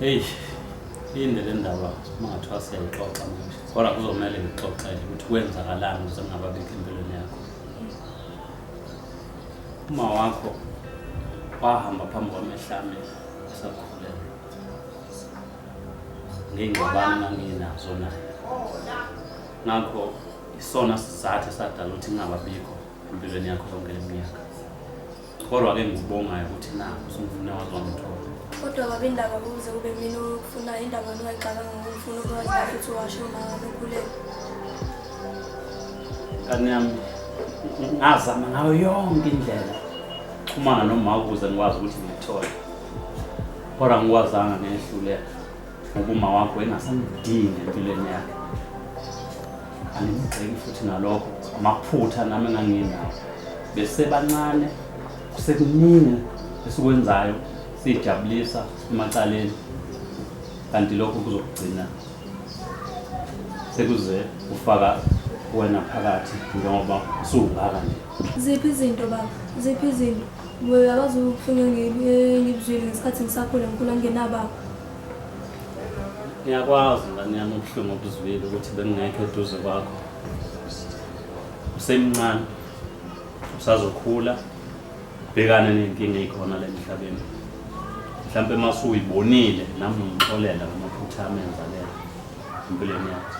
Hey, inde le ndaba uma ngathiwa siyayixoxa manje. Kodwa kuzomele ngixoxele ukuthi kwenzakalani ukuze ngingababikho empilweni yakho. Uma wakho wahamba phambi kwamehlo ami esakhulelwe. Ngey'ngxabano enganginazo naye. Ngakho isona sizathu esadala ukuthi ngingababikho empilweni yakho yonke le minyaka. Kodwa-ke engikubongayo ukuthi nakho usungifune waze wangithola. Kodwa baba indaba kuze kube mina okufunayo indaba wena ungayixakanga ngokufuna ukwazi kahle ukuthi washo uma nokhulelwe. Ngane yami ngazama ngayo yonke indlela xhumana noma ukuze ngikwazi ukuthi ngikuthole. Kodwa ngikwazanga ngehluleka ngoba uma wakho engasamdingi empilweni yakhe. Angimgxeki futhi nalokho amaphutha nami enganginawo. Besebancane kusekuningi esikwenzayo sijabulisa emacaleni kanti lokho kuzokugcina sekuze kufaka wena phakathi njengoba usungaka nje. Ziphi izinto baba? Ziphi izinto? Uyabazi ubuhlungu engibuzwile ngesikhathi ngisakhula ngikhula ngingenababa. Ngiyakwazi ngane yami ubuhlungu obuzwile ukuthi bengingekho eduze kwakho. Usemncane, usazokhula, bhekane ney'nkinga ey'khona la emhlabeni. Mhlampe uma usuyibonile nami ungixolela ngamaphutha ami enzalela empilweni yakho.